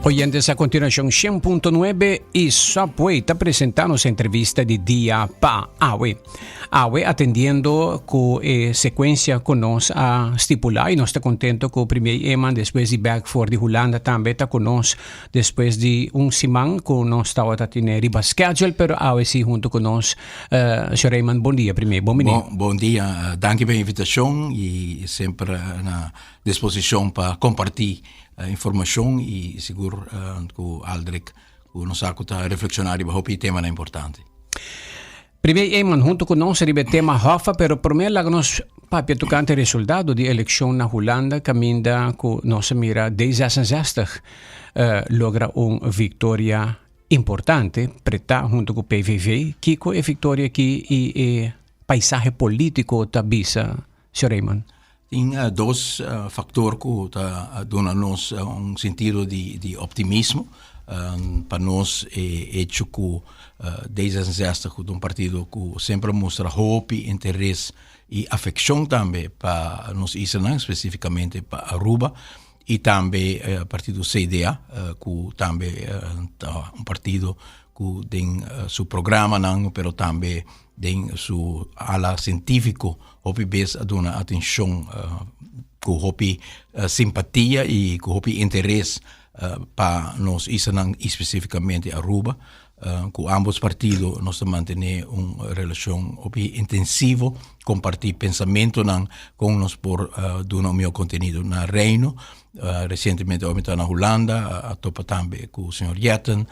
Oyentes, a continuacion 100.9 y Subway ta presenta nos entrevista di dia pa awe. Awe atendiendo cu e secuencia cu nos a stipula y nos ta contento cu Premier Eman despues di back for di Hulanda tambe ta cu nos despues di un siman cu nos tawata tene riba schedule, pero awe si hunto cu nos. Uh, Sr. Eman, bon dia Premier, bon bini. Bon dia, danki pa e invitacion y semper na disposicion pa comparti informacion y sigur cu Aldrich cu nos sa cu ta reflexiona riba hopi temanan importante. Premier Eman hunto cu nos riba e tema Hoffa, pero prome laga nos papia tocante resultado di eleccion na Hulanda caminda cu nos a mira D66 logra un victoria importante preta hunto cu PVV. Kico e victoria aki y e paisahe politico ta bisa, señor Eman? Tin dos factor cu ta duna nos un sentido di optimismo. Pa nos e hecho cu D66 cu ta un partido cu semper a mustra hopi interes y afeccion tambe pa nos islanan, specificamente pa Aruba, y tambe partido CDA cu tambe ta un partido cu den su programanan pero tambe den su ala científico hopi bes a duna atencion cu hopi simpatia y cu hopi interes pa nos islanan y specificamente Aruba. Cu ambos partido nos ta mantene un relacion hopi intensivo, comparti pensamentonan con nos por duna un miho contenido na Reino. Recientemente mi ta na Hulanda, a topa tambe cu señor Jetten,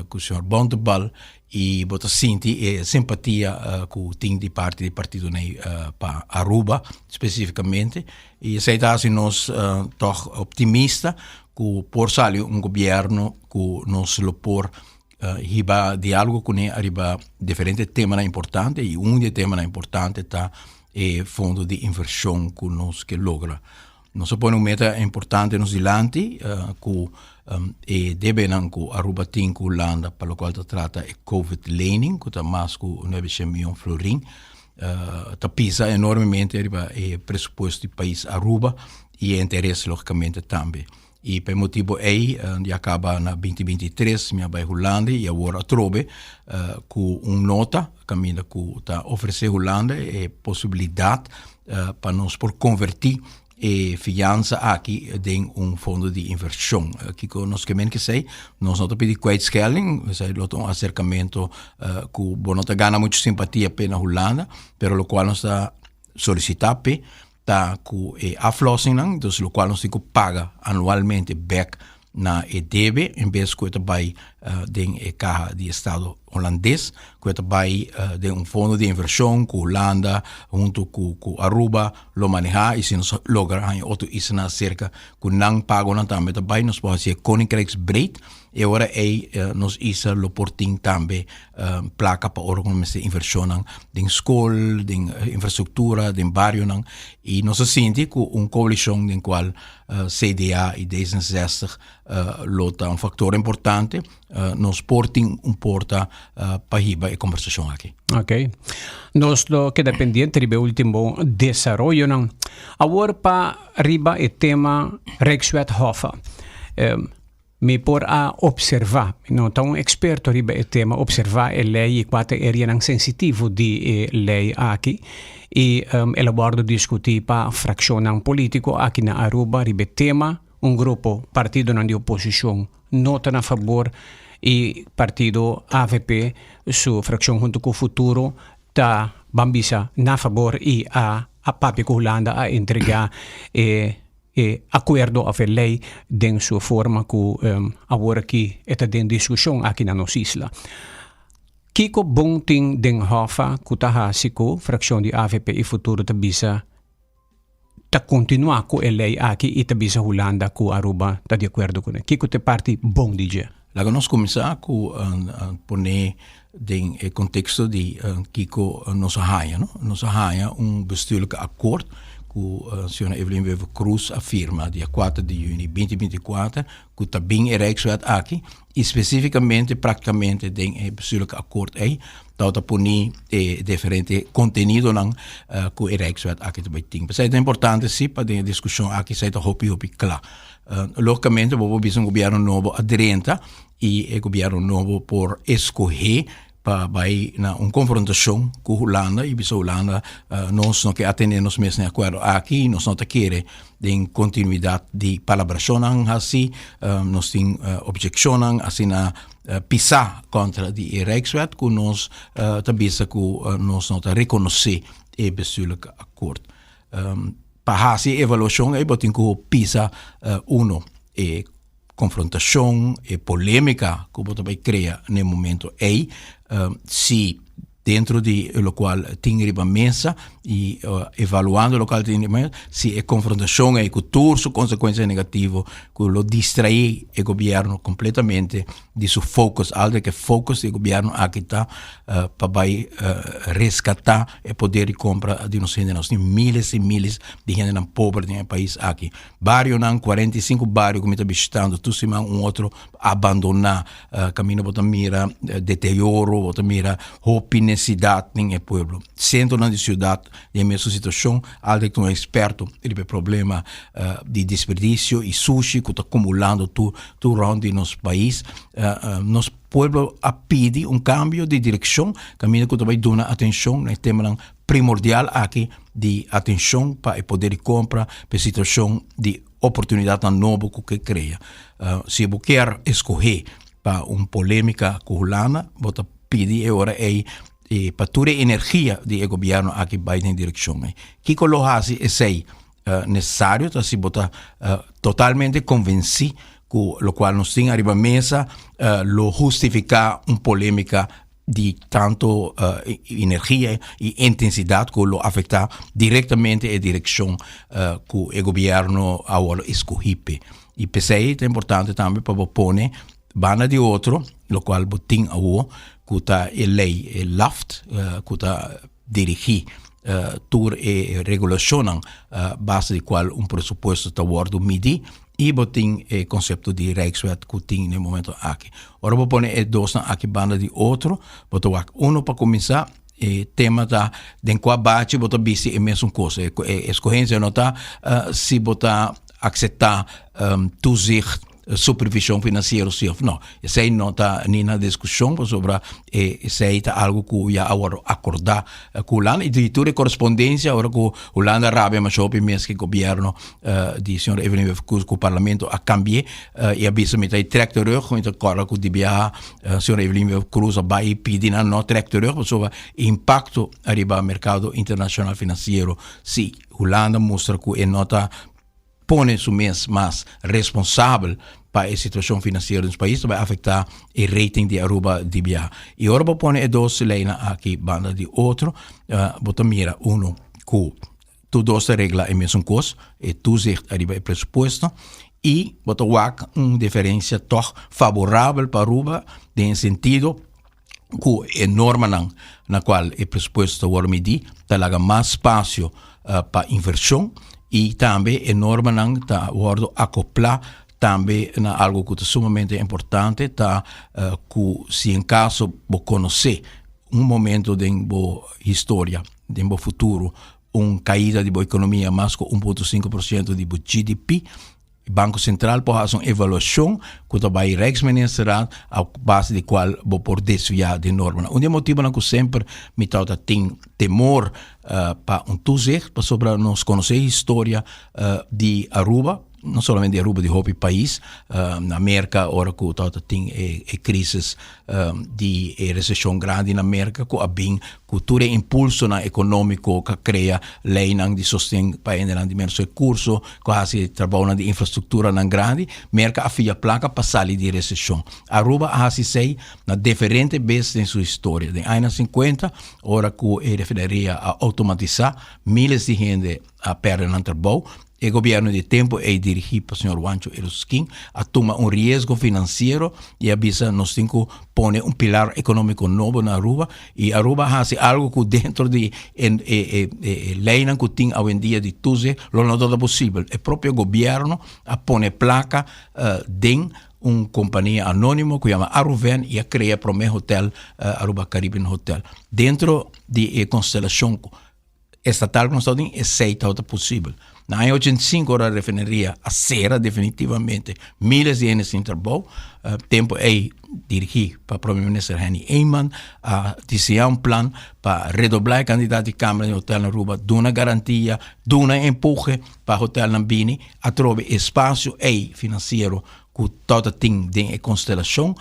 cu señor Bontebal y bo ta sinti e simpatia cu tin di parti di partido nei pa Aruba specificamente y esey ta haci nos toch optimista cu por sali un gobierno cu nos lo por hiba dialogo cune ariba diferente temanan importante y un di e temanan importante ta e fondo di inversion cu nos ke logra. Nos a pone un meta importante nos dilanti cu e debenan cu Aruba tin cu Hulanda pa locual ta trata e covid lening cu ta mas cu nuebe miyon florin ta pisa enormemente riba e presupuesto di pais Aruba y e interes logicamente tambe. Y pa e motibo ey ya caba na 2023 mi a bay Hulanda y awor atrobe cu un nota caminda cu ta ofrece Hulanda e posibilidad pa nos por converti e fiansa aki den un fondo di inversion. Kico nos ke men kesey? Nos no ta pidi kwijtschelding, esey lo ta un acercamento cu bo no ta gana mucho simpatia p'e na Hulanda, pero locual nos ta solicita p'e ta cu e aflossingnan, dus locual nos tin cu paga anualmente bek na e debe en bes cu e ta bay den e caha di estado Holandes, cu e ta bay den un fondo di inversion cu Hulanda hunto cu Aruba lo maneha y si nos logra haña otro islanan acerca cu nan pagonan tambe ta bay nos por haci e Koninkrijksbreed. E ora ey nos isla lo por tin tambe placa pa ora cu nos mester inversionnan den scol, den infrastructura, den barionan y nos a sinti cu un coalicion den cual CDA y D66 lo ta un factor importante, nos por tin un porta pa hiba e conversacion aki. Ok. Nos lo keda pendiente riba e ultimo desaroyonan. Awor pa riba e tema Rijkswet Hoffa. Mi por a observa, mi no ta un experto riba e tema, observa e ley y cua ta e areanan sensitivo di e ley aki y el a wordo discuti pa fraccionnan politico aki na Aruba riba e tema. Un grupo partidonan di oposicion no ta na fabor y partido avp su fraccion hunto cu Futuro ta ban bisa na fabor y a papia cu Hulanda a entrega e E akuerdo òf e lei den su forma ku awor aki e ta den diskushon aki na nos isla. Kiko bon tin den Hòf ku ta hasi ku frakshon di avp i Futuro ta bisa ta kontinuá ku e lei aki i ta bisa Hulanda ku Aruba ta di akuerdo kuné? Kiko ta e parti bon di dje? Laga nos kuminsá ku pone den e konteksto di kiko nos a haña, no? Nos a haña un bestuurlijke akkoord. ku señora Evelyn Wever Croes a firma dia kuater di yüni binti binti kuater ku ta bin e Rijkswet aki i spesífikamente praktikamente den e bestuurlijk akkoord ei tabata poni e diferente kontenidonan ku e Rijkswet aki ta bai tin. P'esei ta importante si pa den e diskushon aki esei ta hopi hopi kla. Lógikamente bo por bisa un gobièrnu nobo a drenta i e gobièrnu nobo por eskohé pa bai na un konfrontashon ku Hulanda i bisa Hulanda nos no ke atendé nos mes na e akuerdo aki, nos no ta kere den kontinuidat di palabrashonnan hasi, nos tin objekshonnan asina pisá kontra di e Rijkswet ku nos ta bisa ku nos no ta rekonosé e bestuurlijk akkoord. Pa hasi e evaluashon ei bo tin ku pisa uno e konfrontashon, e polémika ku bo ta bai krea na e momento ei, si dentro di lokual tin riba mesa i evaluando lokual tin riba mesa, si e konfrontashon ei ku tur su konsekuensia negativo ku lo distraí e gobièrnu kompletamente di su focus, algo ke focus di e gobièrnu aki ta pa bai reskatá e poder di kompra di nos hendenan. Nos tin miles i miles di hendenan pober den e pais aki. Barionan, 45 bario ku mi ta bishitando tur siman un otro abandoná. Kaminda bo ta mira deterioro, bo ta mira hopi nesidat den e pueblo. Sentronan di siudat den e mesun situashon. Aldo ta un eksperto riba e problema di desperdisio i sushi ku ta kumulando tur tur rònt di nos pais. Nos pueblo a pidi un kambio di direkshon kaminda ku ta bai duna atenshon na e temanan primordial aki di atenshon pa e poder di kompra, pa e situashon di oportunidatnan nobo ku ke krea. Si bo kier eskohé pa un polémika ku Hulanda, bo ta pidi e ora ei pa tur e energia di e gobièrnu aki bai den direkshon ei. Kiko lo hasi esei nesesario ta si bo ta totalmente konvensí ku lokual nos tin ariba mesa lo hustifiká un polémika di tanto energia y intensidad cu lo afecta directamente e direccion cu e gobierno awor lo escogi p'e. Y p'esey ta importante tambe pa bo pone banda di otro, locual bo tin awo, cu ta e ley, e LAFT, cu ta dirigi tur e regulacionnan base di cual un presupuesto ta wordo midi y bo tin e concepto di Rijkswet cu tin na e momento aki. Ora bo pone e dosnan aki banda di otro, bo ta wak uno pa cuminsa e tema ta den cua bachi bo ta bisti e mesun cos. E escogencia no ta si bo ta acepta toezicht supervision financiero si of no. Esei no ta ni na discusion pasobra esei ta algo cu ya a wordo acorda cu Hulanda y di tur e correspondencia ora cu Hulanda rabia masha hopi mes cu e gobierno di señor Evelyn Wever-Croes cu parlamento a cambie y a bisa mi ta trek terug mi ta corda cu di biaha señor Evelyn Wever-Croes a bay pidi nan no trek terug pasobra e impacto ariba mercado internacional financiero si Hulanda mustra cu e no ta pone su mes mas responsabel pa e situacion financiero di nos pais ta bay afecta e rating di Aruba di biaha. Y ora bo pone e dos leynan aki banda di otro, bo ta mira uno cu tur dos ta regla e mesun cos, e toezicht ariba e presupuesto, y bo ta wak un diferencia toch favorabel pa Aruba den e sentido cu e normanan na cual e presupuesto ta worde midi ta laga mas spacio pa inversion y tambe e normanan ta wordo acopla tambe na algo cu ta sumamente importante ta cu si en caso bo conoce un momento den bo historia den bo futuro un caida di bo economia mas cu 1.5% di bo GDP Banco Central por haci un evaluacion cu ta bay Rijksministerraad a base di cual bo por desvia di normanan. Un di e motibonan cu semper mi tabata tin temor pa un toezicht pasobra nos conoce historia di Aruba, no solamente di Aruba, di hopi pais. Na Merca ora cu tabata tin e crisis di e recesion grandi na Merca cu a bin cu tur e impulsonan economico cu a crea leynan di sosten pa hendenan di menos recurso, cu a haci trabounan di infrastructuranan grandi, Merca a fia placa pa sali di e recesion. Aruba a haci esey na diferente bes den su historia. Den añanan cincuenta, ora cu e refineria a automatisa, miles di hende a perde nan trabou. E gobierno di tempo ei dirigi pa señor Juancho Eruskin a tuma un riesgo financiero y a bisa nos tin cu pone un pilar economico nobo na Aruba y Aruba a haci algo cu dentro di e e e leynan cu tin awendia di toezicht lo no tabata posibel. E propio gobierno a pone placa den un compania anonimo cu yama Aruven y a crea prome hotel Aruba Caribbean Hotel. Dentro di e constelacion cu estatal ku nos tabata tin, esei tabata posibel. Na aña 85 ora refineria a sera definitivamente, miles di hende sin trabou. Tempu ei dirigí pa Prome Minister Henny Eman a diseñá un plan pa redoblá e kantidat di kamera den hotelnan Aruba, duna garantia, duna empuje pa hotelnan bini, atrobe e spasio ei finansiero ku tabata tin den e konstelashon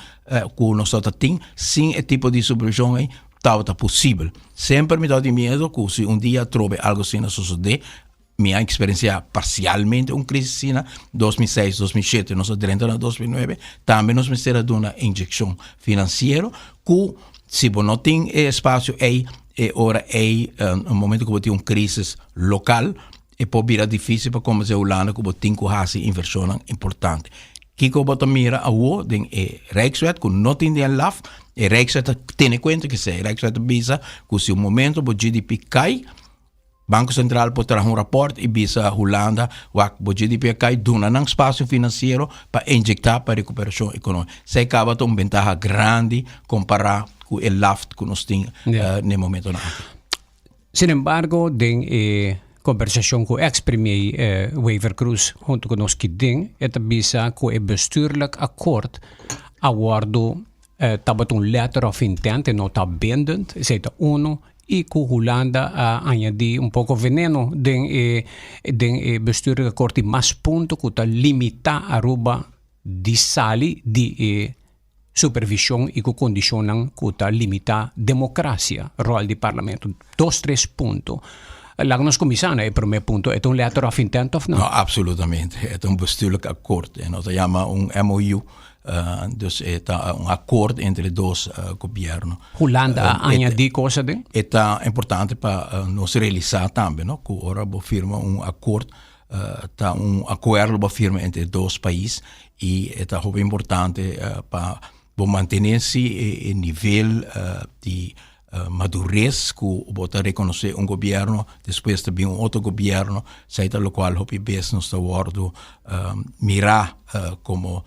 ku nos tabata tin sin e tipo di supervishon ei tabata posibel. Semper mi tabatin miedo ku si un dia atrobe algo asina sosodé, mi a eksperensiá parsialmente un krisis asina, 2006, 2007, nos a drenta na 2009, tambe nos mester a duna inyekshon finansiero ku si bo no tin e espasio ei, e ora ei, un momento ku bo tin un krisis lokal, e por bira difísil pa konvensé Hulanda ku bo tin ku hasi invershonnan importante. Kiko bo ta mira awo den e Rijkswet ku no tin den laf? E Rijkswet ta tene kuenta ku esei. E Rijkswet ta bisa ku si un momento bo GDP kai, Banko Sentral por traha un rapòrt i bisa Hulanda, wak, bo GDP a kai, duna nan spasio finansiero pa injektá pa rekuperashon ekonómiko. Esei kaba ta un bentaha grandi kompará ku e laf ku nos tin na e momentonan aki. Sin embargo, den e kombersashon ku eks premier Wever Croes huntu ku nos kiden, e ta bisa ku e bestuurlijk akkoord a wòrdu tabata un letter of intent e no ta bindend, esei ta uno, i ku Hulanda a añadí un poko veneno den e den e bestuurlijk akkoord di mas punto ku ta limitá Aruba di sali di e supervision y cu condicionnan cu ta limita democracia, rol di parlamento. Dos tres punto. Laga nos cuminsa na e prome punto. E ta un letter of intent of no? No, absolutamente. E ta un bestuurlijk akkoord. E nos ta yama un MOU. Dus e ta un akkoord entre dos gobierno. Hulanda a añadi cosa den? E ta importante pa nos realisa tambe, no, cu ora bo firma un akkoord, Ta un akuerdo bo firma entre dos pais i e ta hopi importante pa bo mantené si e nivel di madures ku bo ta rekonosé un gobièrnu, despues ta bin un otro gobièrnu, esei ta lokual hopi bes nos ta wòrdu mirá komo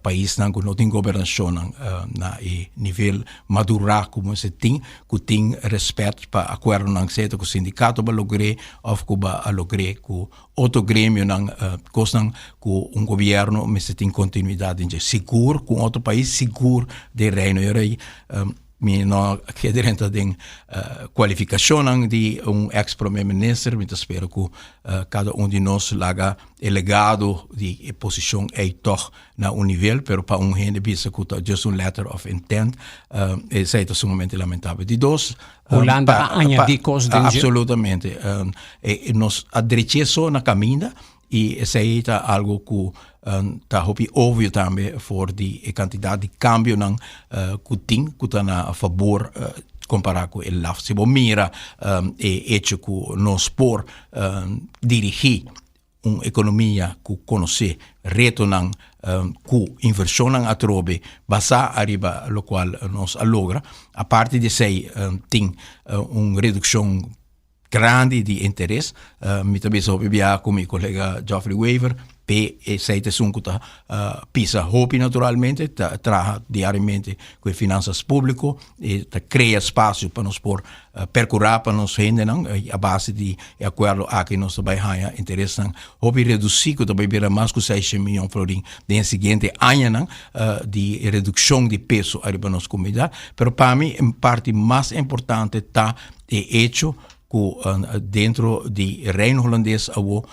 paisnan ku no tin gobernashonnan na e nivel madurá ku mester tin, ku tin rèspèt pa akuerdonan sea ta ku sindikato bo a logr'é òf ku bo a logr'é ku otro gremionan, kosnan ku un gobièrnu mester tin kontinuidat den dje. Sigur ku un otro pais, sigur den Reino. E ora ei Mi no ke drenta den kualifikashonnan di un eks prome minister, mi ta spera ku kada un di nos laga e legado di e posishon ei tòg na un nivel, pero pa un hende bisa ku ta just un letter of intent, esei ta sumamente lamentabel. Di dos, Hulanda a añadí kos den dje? Absolutamente. Nos a drech'é so na kaminda I esei ta algo ku ta hopi obvio tambe for di e kantidat di kambionan ku tin ku ta na fabor kompará ku e laf. Si bo mira e echo ku nos por dirigí un ekonomia ku konosé retonan ku invershonnan atrobe basá ariba lokual nos a logra. Aparte di esei tin un redukshon grandi di interes. Mi ta bisa hopi bia ku mi kolega Geoffrey Wever, p'e esei ta esun ku ta pisa hopi naturalmente, ta traha diariamente ku e finansas públiko, e ta krea spasio pa nos por perkurá pa nos hendenan a base di e akuerdo aki nos ta bai haña interesnan hopi redusí ku ta bai bira mas ku seishent miyon florin den e siguiente añanan di redukshon di peso ariba nos komunidat. Pero pa mi e parti mas importante ta E hecho ku dentro di Reino Holandes awo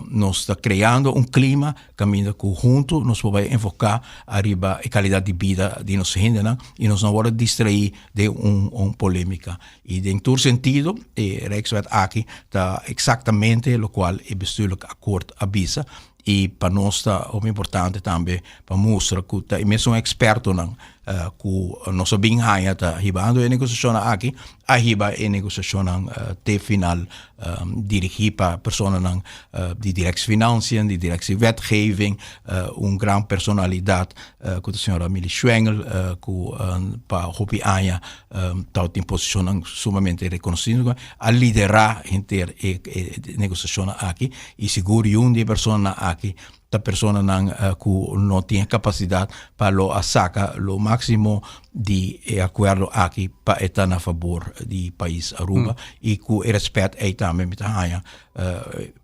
nos ta kreando un klima kaminda ku huntu nos por bai enfoká ariba e kalidat di bida di nos hendenan i nos no wòrdu distraí den un polémika. I den tur sentido e Rijkswet aki ta eksaktamente lokual e bestuurlijk akkoord a bisa i pa nos ta hopi importante tambe pa mustra ku ta e mesun ekspertonan. Ku nos a bin haña ta hibando e negosiashonnan aki, a hiba e negosiashonnan te final dirigí pa personanan di Directie Financiën, di Directie Wetgeving, un gran personalidat ku ta señora Milly Schwengle ku pa hopi aña tabatin posishonnan sumamente rekonosí, a liderá henter e negosiashonnan aki i sigur un di e personanan aki ta personanan ku no tin e kapasidat pa lo a saka lo máksimo di e akuerdo aki pa e ta na fabor di pais Aruba i ku e rèspèt ei tambe mi ta haña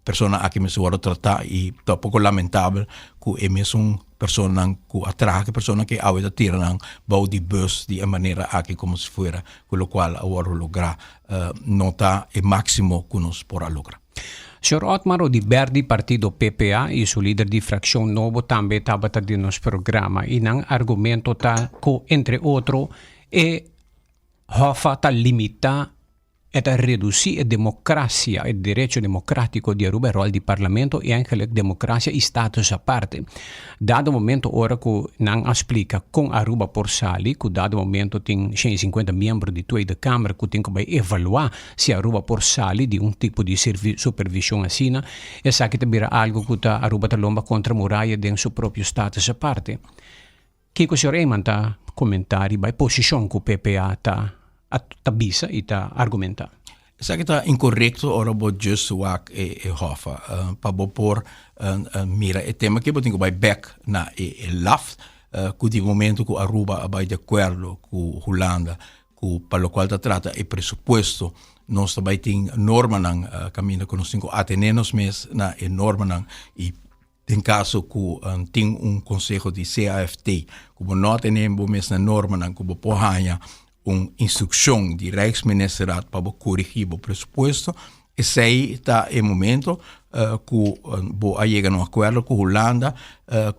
persona aki mester wòrdu tratá i ta poko lamentabel ku e mesun personanan ku a traha ku e persona ke awe ta tira nan bou di bus di e manera aki komo si fuera ku lokual a wòrdu lográ no ta e máksimo ku nos por a logra. Señor Otmar Oduber di partido PPA y su lider di fraccion nobo tambe tabata den nos programa y nan argumento ta cu entre otro e Hoffa ta limita, e ta reduci e democracia, e derecho democratico di Aruba, e rol di parlamento y eigenlijk democracia y status aparte. Dado momento ora cu nan a splica con Aruba por sali, cu dado momento tin 150 miembro di Tweede Kamer cu tin cu bay evalua Si Aruba por sali di un tipo di supervision asina, esaki ta bira algo cu ta Aruba ta lomba contra muraya den su propio status aparte. Kico señor Eman ta comenta riba e posicion cu PPA ta ta bisa y ta argumenta? Esaki ta incorecto ora bo just wak e hoffa. Pa bo por mira e tema aki bo tin cu bay bek na e LAft cu di momento cu Aruba a bay di acuerdo cu Hulanda ku pa lokual ta trata e presupuesto nos ta bai tin normanan kaminda ku nos tin ku atené nos mes na e normanan i den kaso ku tin un konseho di CAFT ku bo no atené bo mes na normanan ku bo por haña un instrukshon di Rijksministerraad pa bo korigí bo presupuesto esei ta e momento ku bo a yega na un akuerdo ku Hulanda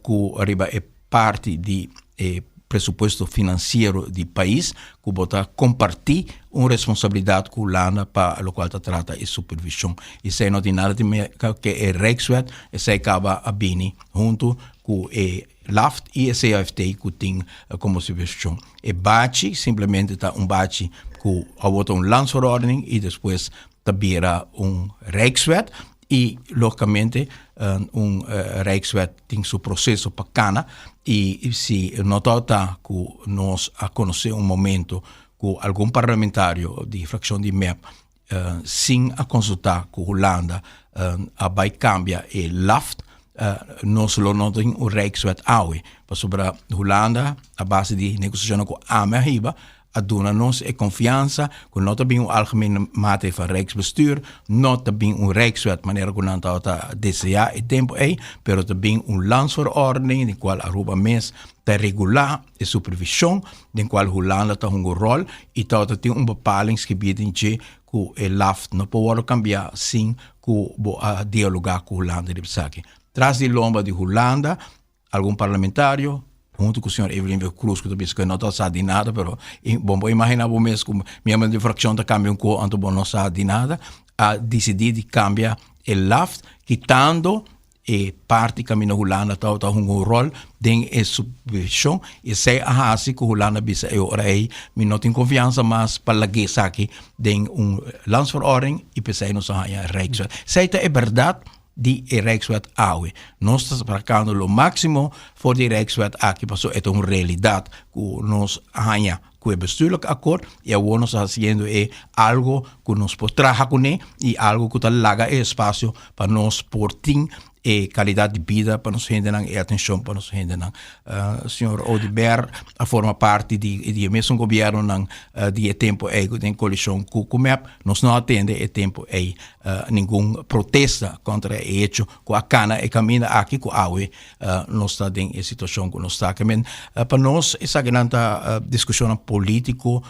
ku riba e parti di e presupuesto finansiero di pais ku bo ta kompartí un responsabilidat ku Hulanda pa lokual ta trata e supervishon. Esei no tin nada di meka ke e Rijkswet, esei kaba a bini huntu ku e LAFT i e CAFT ku tin komo supervishon. E bachi simplemente ta un bachi ku awor ta un landsverordening i despues ta bira un Rijkswet i logicamente un Rijkswet tin su proceso pa cana i si no ta cu nos a conoce un momento cu algun parlamentario di fraccion di mep sin a consulta cu Hulanda a bay cambia e LAFT nos lo no tin un Rijkswet awe pasobra Hulanda a base di negociacionnan cu ami a hiba a duna nos e konfiansa ku no ta bin un algemene maatregel van Rijksbestuur, no ta bin un Rijkswet manera ku nan tabata deseá e tempu ei, pero ta bin un landsverordening den kual Aruba mes ta regulá e supervishon, den kual Hulanda ta hunga un ròl i tabata tin un bepaling skibí den dje ku e LAFT no por wòrdu kambiá sin ku bo a dialogá ku Hulanda riba esaki. Tras di lomba di Hulanda Algun parlamentario, hunto cu señor Evelyn Vercruz, cu ta bisa cu e no ta sa di nada, pero bo por imagina bo mes cu miembro di fraccion ta cambia un co, anto bo no sa di nada, a dicidi di cambia e LAFT, kitando e parti caminda Hulanda tabata hunga un rol den e supervision, y esey a haci cu Hulanda bisa e ora ey mi no tin confiansa mas pa laga esaki den un landsverordening y p'esey nos a haña Rijkswet. Esey ta e berdad di e Rijkswet awe. Nos ta sacando lo maximo for di e Rijkswet aki pasobra e ta un realidad cu nos haña cu e bestuurlijk akkoord y awor nos ta haciendo e algo cu nos por traha cune y algo cu ta laga e espacio pa nos por tin e calidad di bida pa nos hendenan e atencion pa nos hendenan. Señor Oduber a forma parti di di e mesun gobiernonan di e tempo ey cu den coalicion cu cu mep. Nos no a tende e tempo ey ningun protesta kontra e hecho ku a kana e kaminda aki ku awe nos ta den e situashon ku nos ta. Ke men pa nos esakinan ta diskushonnan polítiko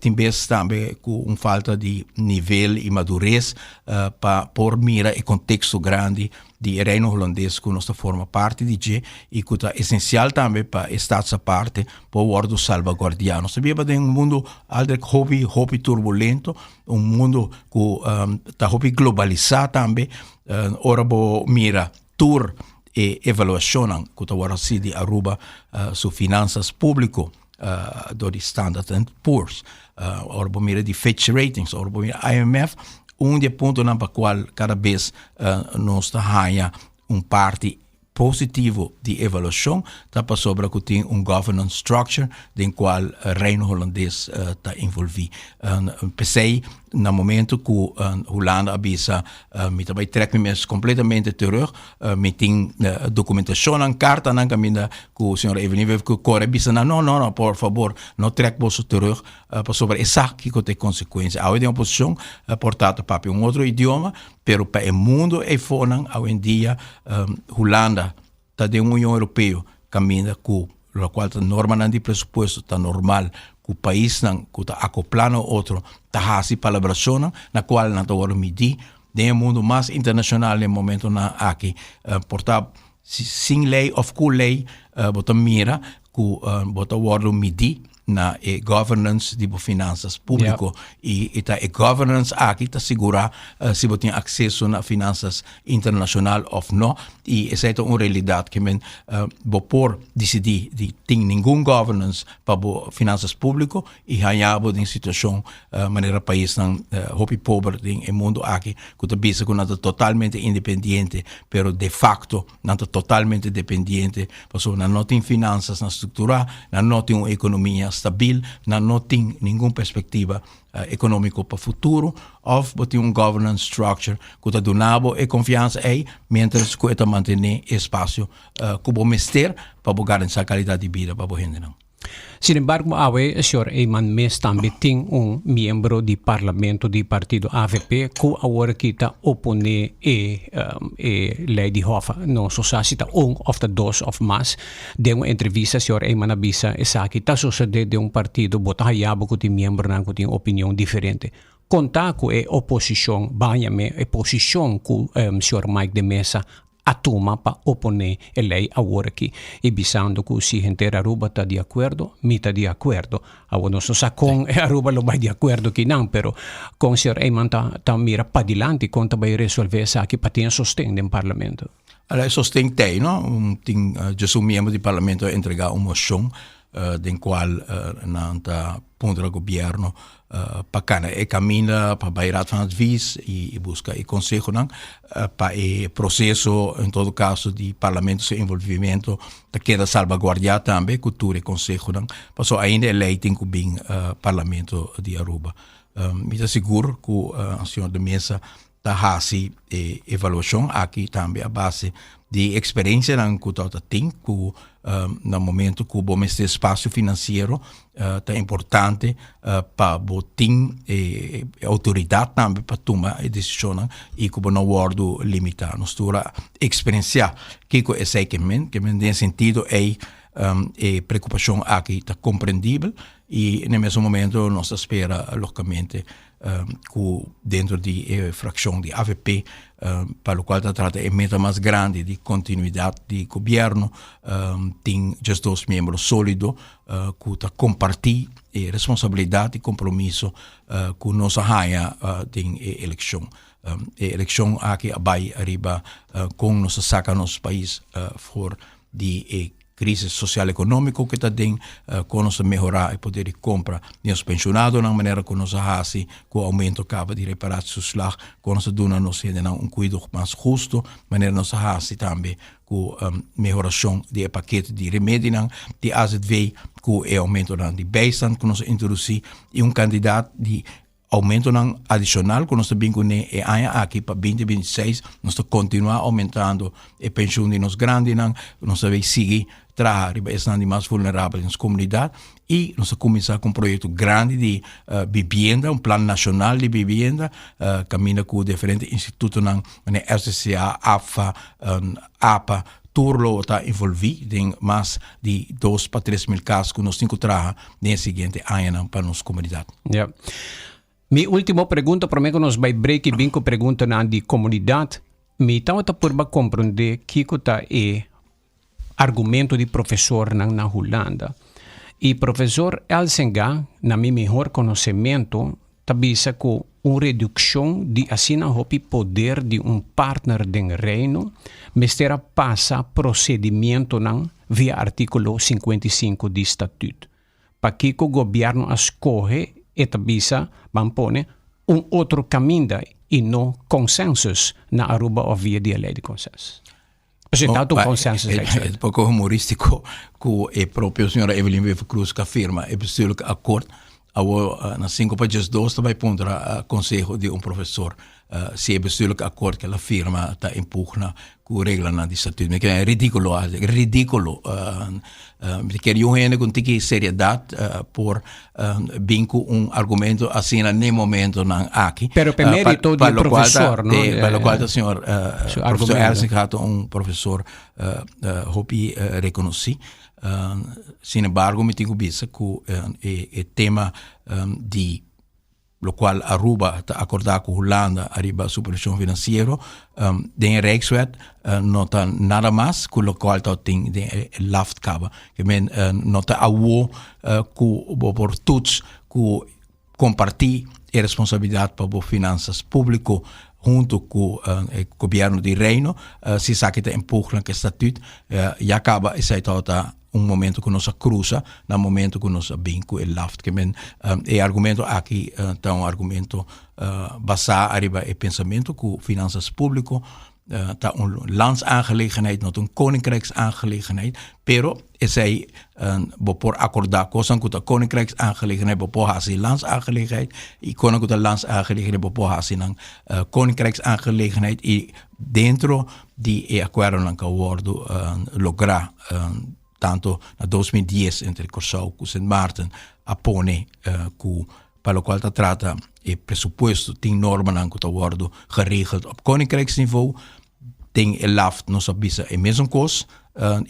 tin bes tambe ku un falta di nivel i madures pa por mira e konteksto grandi di e Reino Hulandes ku nos ta forma parti di dje i ku ta esensial tambe pa e Staats Aparte por wòrdu salbaguardiá. Nos ta biba den un mundu altrek hopi hopi turbulento, un mundu ku ta hopi globalisá tambe. Ora bo mira tur e evaluashonnan ku ta wòrdu hasi di Aruba su finansas públiko. Dor di Standard and Poor's. Ora bo mira di Fitch Ratings, ora bo mira IMF, un di e puntonan pa cual cada bes nos ta haya un parti positivo di evaluacion ta pasobra cu tin un governance structure den cual Reino Holandes ta envolvi. P'esey na momento cu Hulanda a bisa mi ta bay trek mi mes completamente terug, mi tin documentacionnan, cartanan caminda cu señora Evelyn Wever core bisa nan no no no por fabor no trek boso terug pasobra e sa kico ta e consecuencia. Awe den oposicion por ta ta papia un otro idioma pero pa e mundo eyfonan awendia Hulanda ta den un Union Europeo caminda cu locual ta normanan di presupuesto ta normal cu paisnan cu ta acopla na otro ta haci palabracionnan na cual nan ta wordo midi den e mundo mas internacional den momentonan aki por ta sin ley of cu ley bo ta mira cu bo ta wordo midi na e governance di bo finanzas publico y e ta e governance aki ta sigura si bo tin acceso na finanzas internacional of no y esey ta un realidad ke men bo por dicidi di tin ningun governance pa bo finanzas publico y haña bo den situacion manera paisnan hopi pober den e mundo aki cu ta bisa cu nan ta totalmente independiente pero de facto nan ta totalmente dependiente pasobra nan no tin finanzasnan structura, nan no tin un economia stabil, nan no tin ningun perspectiva economico pa futuro of bo tin un governance structure cu ta duna bo e confiansa ey mientras cu e ta mantene e espacio cu bo mester pa bo garantisa calidad di bida pa bo hendenan. Sin embargo awe señor Eman mes tambe tin un miembro di parlamento di partido avp cu awor aki ta opone e e ley di Hoffa. No so sa si ta un of ta dos of mas. Den un entrevista señor Eman a bisa esaki ta sosode den un partido bo ta haya bo cu tin miembronan cu tin opinion diferente. Con ta cu e oposicion baña me e posicion cu señor Mike de Meza a tuma pa oponé e lei awor aki i bisando ku si henter Aruba ta di akuerdo, mi ta di akuerdo. Awor nos no sa kon e Aruba lo bai di akuerdo kinan, pero kon señor Eman ta ta mira padilanti kon ta bai resolvé esaki pa tin e sosten den parlamento. Ala e sosten t'ei no, tin djes un miembro di parlamento a entregá un moshon den kual nan ta puntra gobierno pa kana e kaminda pa bai Raad van Advies i buska e konsehonan pa e proseso en todo kaso di parlamento su envolvimento ta keda salbaguardiá tambe ku tur e konsehonan pasobra ainda e lei tin ku bin parlamento di Aruba. Mi ta sigur ku señor de Meza ta hasi e evaluashon aki tambe a base di eksperensianan ku ta tin ku na momento ku bo mester espasio finansiero ta importante pa bo tin e outoridat tambe pa tuma e desishonnan i ku bo no wòrdu limitá. Nos tur a eksperensiá kiko esei ke men, ke men den sentido ei e preokupashon aki ta komprendibel i na e mesun momento nos ta spera logikamente ku dentro di e frakshon di avp pa lokual ta trata e meta mas grandi di kontinuidat di gobièrnu tin djes dos miembro solido ku ta kompartí e responsabilidat i kompromiso ku nos a haña den e elekshon. E elekshon aki a bai ariba kon nos a saka nos pais for di e crisis social economico cu ta den, con nos ta mehora e poder di compra di nos pensionadonan, manera cu nos a haci cu aumento caba di reparatietoeslag, con nos ta duna nos hendenan un cuido mas husto, manera nos a haci tambe cu mehoracion di e pakete di remedinan di azv, cu e aumentonan di bijstand cu nos a introduci y un cantidad di Oumentonan adishonal ku nos ta bin kuné e aña aki pa 2026, nos ta kontinuá oumentando e penshun di nos grandinan, nos ta bay sigui traha riba esnan di mas vulnerabel den nos komunidat i nos ta kuminsá ku un proyekto grandi di bibienda, un plan nashonal di bibienda, kaminda ku diferente institutonan manera RCCA, APFA, apa, tur lo ta envolví den mas di dos pa tres mil kas ku nos tin ku traha den e siguiente añanan pa nos komunidat. Ja. Mi último pregunta promé ku nos bai break i bin ku preguntanan di komunidat. Mi tabata purba komprondé kiko ta e argumento di profesornan na Hulanda. I profesor Elsenga, na mi mihor konosementu, ta bisa ku un redukshon di asina hopi poder di un partner den Reino mester a pasa prosedimientonan via artíkulo 55 di Statüt. Pakiko gobièrnu a skohe, e ta bisa, ban pone un otro kaminda i no consensus na Aruba òf via di e lei di consensus. Pasobra ta un consensus E ta poko humoristiko ku e propio señora Evelyn Wever-Croes ku a firma e bestuurlijk akkoord awor na sinku pa diesdos ta bai puntra konseho di un profesor si e bestuurlijk akkoord ku el a firma ta en pugna ku reglanan di statuut. Mi kere ridíkulo, ridíkulo. Mi kere un hende ku un tiki seriedat por bin ku un argumento asina n'e momentonan aki. Pero p'e merito di e profesor, no? Pa lokual ta señor profesor Elsinga ta un profesor hopi rekonosí. Sin embargo mi tin ku bisa ku e tema di lokual Aruba ta akordá ku Hulanda ariba supervishon finansiero den e Rijkswet no ta nada mas ku lokual ta tin den e LAFT kaba. Ke men no ta awo ku bo por toets ku kompartí e responsabilidat pa bo finansas públiko huntu ku e gobièrnu di Reino si esaki ta empugnan ku e statut ya kaba esei tabata un momento ku nos a krusa na momento ku nos a bin ku e laft. Ke men e argumento aki ta un argumento basá ariba e pensamentu ku finansas públiko ta un landsaangelegenheid, no ta un koninkrijksaangelegenheid, pero esei bo por akordá kosnan ku ta koninkrijksaangelegenheid bo por hasi landsaangelegenheid i kosnan ku ta landsaangelegenheid bo por hasi nan koninkrijksaangelegenheid i dentro di e akuerdonan ku a wòrdu lográ tantu na 2010 entre Kòrsou ku Sint Maarten a pone ku pa lokual ta trata e presupuesto tin normanan ku ta wòrdu geregeld op koninkrijksniveau. Den e LAFT nos a bisa e mesun kos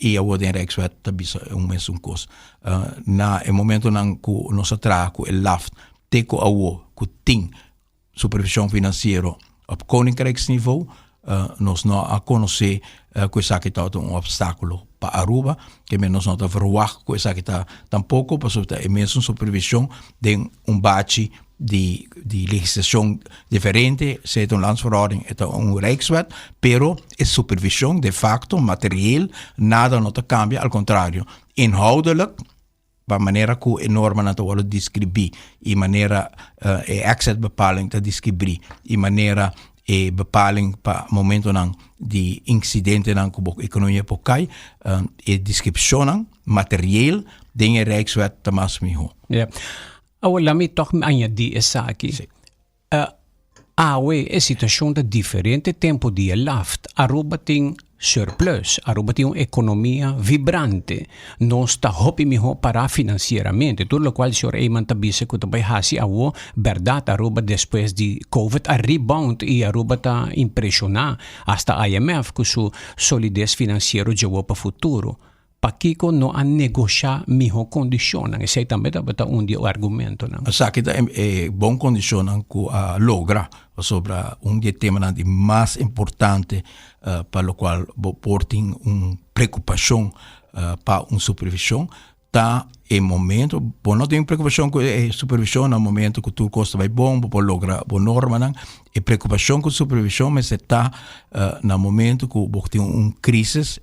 i awor den Rijkswet ta bisa e mesun kos. Na e momentonan ku nos a traha ku e LAFT te ku awor ku tin supervishon finansiero op koninkrijksniveau, nos no a konosé ku esaki tabata un opstákulo pa Aruba, ke men nos no ta verwagt ku esaki ta tampoko, pasobra ta e mesun supervishon den un bachi di di legislashon diferente, sea ta un landsverordening, e ta un rijkswet, pero e supervishon de facto, materieel, nada no ta kambia, al kontrario, inhoudelijk, Pa manera ku e normanan ta wòrdu deskribí i manera e exitbepaling ta deskribí i manera e bepaling pa momentonan di insidentenan ku bo ekonomia por kai, e deskripshonnan materieel den e Rijkswet ta mas mihó. Ja. Awor laat mi tòg añadí esaki. Sí. Awe e situacion ta diferente tempo di e laft. Aruba tin surplus, Aruba tin un economia vibrante. Nos ta hopi miho para financieramente. Tur locual señor Eman ta bisa cu ta bay haci awo, berdad Aruba despues di covid a rebound y Aruba ta impresiona hasta IMF cu su solidez financiero dje pa futuro. Pakiko no a negoshá mihó kondishonnan? Esei tambe tabata un di e argumentonan. Esaki ta e bon kondishonnan ku a logra pasobra un di e temanan di mas importante pa lokual bo por tin un preokupashon pa un supervishon ta e momento, bo no tin preokupashon ku e supervishon na momento ku tur kos ta bai bon, bo por logra bo normanan. E preokupashon ku supervishon mester ta na momento ku bo tin un krisis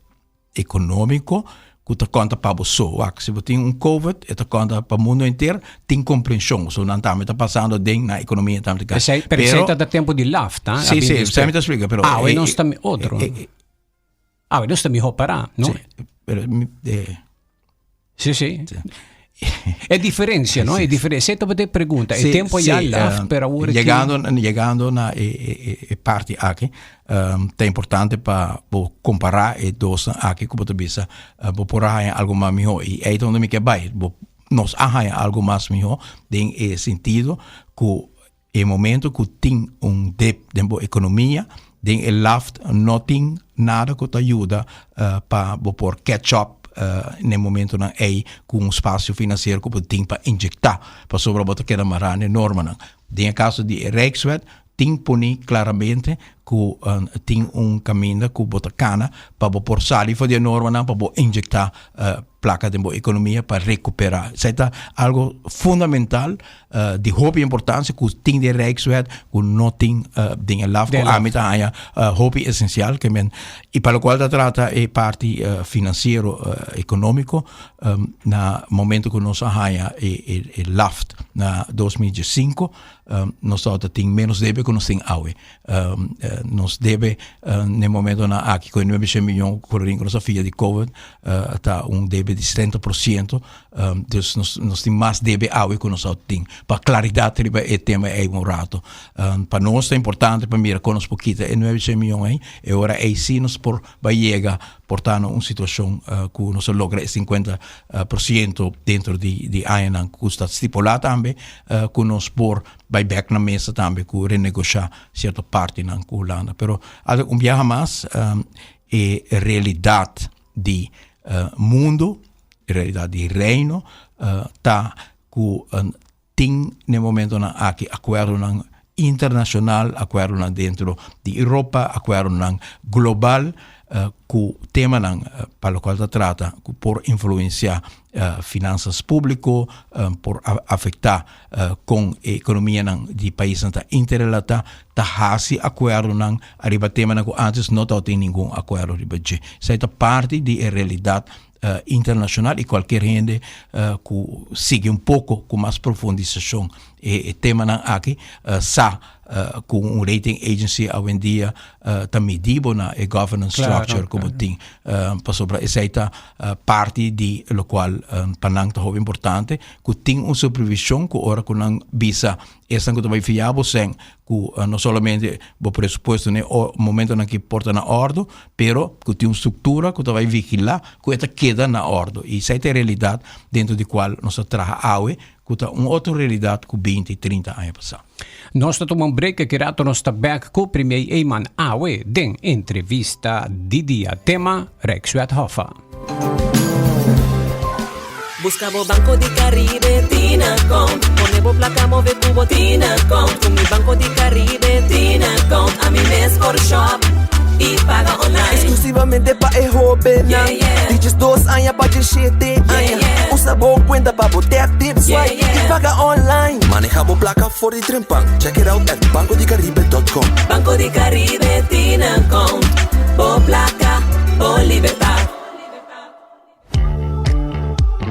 economico cu ta conta pa bo so. Wak, si bo tin un covid, e ta conta pa mundo henter, tin comprension. So nan tambe ta pasando den na economia tambe ta Esei, pero esei ta tempo di LAFT, ha? Sí, sí, esei mi ta explica, pero Awe nos ta otro. Awe nos ta miho para, no? Sí, pero Sí, sí. E diferencia, no? E diferencia. Esei tabata e pregunta. E tempo ya LAFT, pero awor aki Llegando, llegando na e, e, e parti aki, ta importante pa bo compara e dosnan aki ku bo ta bisa, bo por a haña algo mas miho. I ei ta unda mi ke bai. Bo, nos a haña algo mas miho den e sentido ku E momento ku tin un dip den bo ekonomia, den e laft no tin nada ku ta yuda pa bo por catch up na e momentonan ei ku un spasio finansiero ku bo tin pa injektá, pasobra bo ta keda mará na e normanan. Den e kaso di e Rijkswet tin poni klaramente ku tin un kaminda ku bo ta kana pa bo por sali for di e normanan pa bo inyekta plaka den bo ekonomia pa rekuperá. Esei ta algo fundamental di hopi importansia ku tin den Rijkswet ku no tin den e laf ku ami ta haña hopi esensial ke men i pa lokual ta trata e parti finansiero ekonómiko na momento ku nos a haña e laft na 2005 nos tabata tin menos debe ku nos tin awe. Nos debe na e momentonan aki ku e nuebe shen miyon florin ku nos a fia di covid ta un debe di setenta por siento. Dus nos nos tin mas debe awe ku nos a tin. Pa klaridat riba e tema ei un rato. Pa nos ta importante pa mira kon nos por kita e nuebe shen miyon ei. E ora ei si nos por bai yega por ta na un situashon ku nos a logra e sinkuenta por siento dentro di di añanan ku sta stipulá tambe ku nos por bai bèk na mesa tambe ku renegoshá sierto partinan ku Hulanda. Pero un biaha mas e realidat di mundu, e realidat di Reino ta ku tin na e momentonan aki akuerdonan internashonal, akuerdonan dentro di Europa, akuerdonan global ku temanan pa lokual ta trata ku por influensiá finansas públiko, por afektá kon e ekonomianan di paisnan ta interrelatá, ta hasi akuerdonan ariba temanan ku ántes no tabatin ningun akuerdo riba dje. Esei ta parti di e realidat internashonal i kualker hende ku sigui un poko ku mas profundisashon e temanan aki sa ku un rating agency awendia ta midi bo na e governance structure ku bo tin pasobra esei ta parti di lokual pa nan ta hopi importante ku tin un supervishon ku ora ku nan bisa esnan ku ta bai fia bo sèn ku no solamente bo presupuesto na e momentonan ki por ta na òrdu pero ku tin un struktura ku ta bai vigilá ku e ta keda na òrdu i esei ta e realidat dentro di kual nos ta traha awe ku ta un otro realidat ku binti trinta aña pasá. Nos ta tuma un break aki rato nos ta bek ku Premier Eman awe den entrevista di dia tema Rijkswet Hoffa. Busca bo Banco di Caribe tin account Pone bo placa move cu bo tin account Cu mi Banco di Caribe tin account Ami mes por shop y paga online Exclusivamente pa e hobennan Yeah, yeah. Di 12 aña pa 17 aña Yeah, yeah. Usa bo cuenta pa bo tap, tip, swipe Yeah, yeah. Y paga online Maneha bo placa for di trempan Check it out at bancodicaribe.com Banco di Caribe tin account Bo placa, bo libertad.